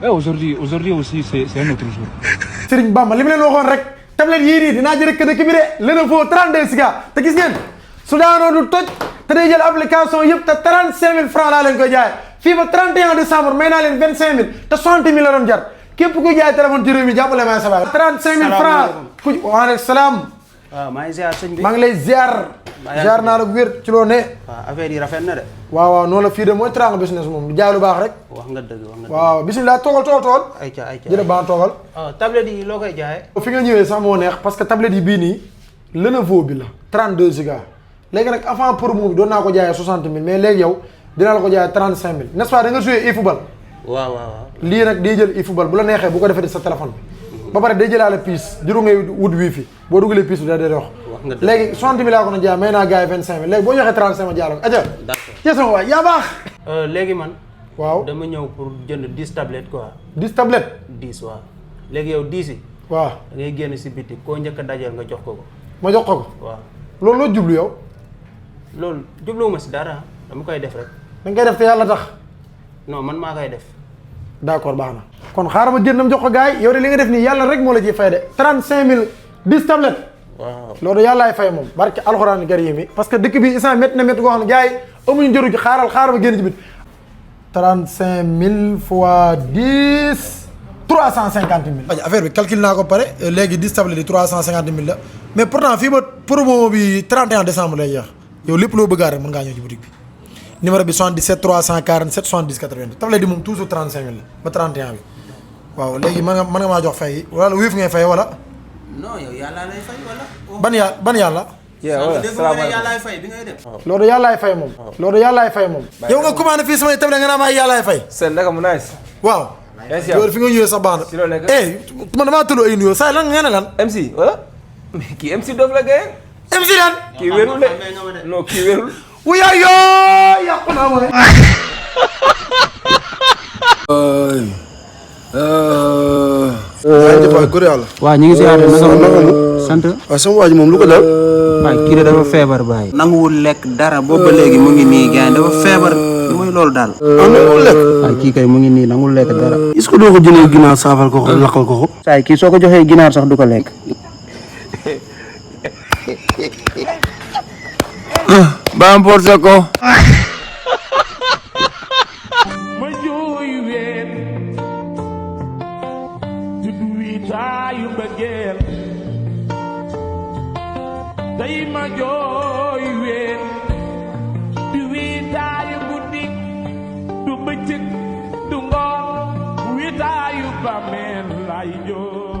Aujourd'hui aussi c'est un autre jour. Serigne Bamba li mu leen waxoon rek tablette yii nii dinaa jël dëkk bi de Lenovo 32 giga te gis ngeen su daanoo du toj te day jël application yëpp te 35000 francs laa leen koy jaay fii ba 31 décembre may naa leen 25000 te 60000 la doon jar képp ku jaay téléphone ci réew mi jàppale maa sa baay 35000 francs ku waaleykum salaam. waaw maa ngi ziar sëñ bi. maa ngi lay ziar. ziar naa la wér ci loo ne. waaw affaire yi rafet na de. waaw noonu la fii de mooy Teranga business moom du jaay lu baax rek. wax nga dëgg wax nga dëgg. waaw bisimilah toogal. ayca jërëjëf baax toogal. tablette yi loo koy jaayee. fi nga ñëwee sax moo neex parce que tablette yi bii nii Lenovo bi la 32 giga léegi nag avant promo bi doon naa ko jaayee 60000 mais léegi yow dinaa la ko jaayee 35000 n'est-ce pas da nga joué eFootball. waaw. lii nag day jël eFootball bu la neexee bu ko defee sa téléphone bi. ba pare day jëlaale piis juru ngay wut wifi boo dugalee piis bi da day dox. léegi 60000 laa ko na jaay may naa gars yi 25000 léegi boo joxee 35 jaay la ko aja. d'accord ci sama waay yaa baax. léegi man. waaw dama ñëw pour jënd 10 tablettes quoi. 10 tablettes. 10 waaw léegi yow 10 yi. waaw da ngay génn si biti koo njëkk a dajeel nga jox ko. ma jox ko. waaw loolu loo jublu yow. loolu jubluwuma si dara dama koy def rek. da nga koy def te yàlla tax. non man maa koy def. d'accord baax na. kon xaaral ma génnam jox ko gars yi yow de li nga def nii yàlla rek moo la ciy fay de 35000 10 tablettes. waaw loolu yàllaay fay moom barke alxuraan karim yi parce que dëkk bi instant métti na métti goo xam ne gars yi amuñu njëriñ ci xaaral ma génn ci bit 35000 fois 10 350000. affaire bi calcul naa ko pare léegi 10 tablettes yi 350000 la mais pourtant fii ba promo bi 31 décembre lay jeex yow lépp loo bëgg rek mën ngaa ñëw ci boutique bi numéro bi 77 347 70 80 tablettes yi moom toujours 35000 la ba 31 bi waaw léegi mën nga maa jox fay wala wéef ngay fay wala. non yow yàlla lay fay wala. ban yàlla. yàllaay fay bi ngay def. loolu yàllaay fay moom. loolu yàllaay fay moom. yow nga commandé fii samay table nga naan ma yàllaay fay. seen naka mu nice. waaw. yow fi nga ñëwee sax baax na. man damaa tëloo ay nuyoo saa lan nga ne lan. MC wala. mais kii MC Dof la gay. MC lan. kii wérul de non kii wérul. wuyaa yoo yàqu naa mooy. góor yàlla. waaw ñu ngi si yaatu naka sant. waaw sama waa ji moom lu ko dal. waaye kii de dafa feebar baay. nanguwul lekk dara boobu ba léegi mu ngi nii gars dafa feebar li muy loolu daal. nanguwul lekk. waaye kii kay mu ngi nii nanguwul lekk dara. est-ce que doo ko jëlee ginaar saafal ko lakkal ko ko. saa kii soo ko joxee ginaar sax du ko lekk. ba emporté ko. Day ma jooy ween du wiitaayu guddi du bëccëg du ngoon wiitaayu bàmmeel lay jooy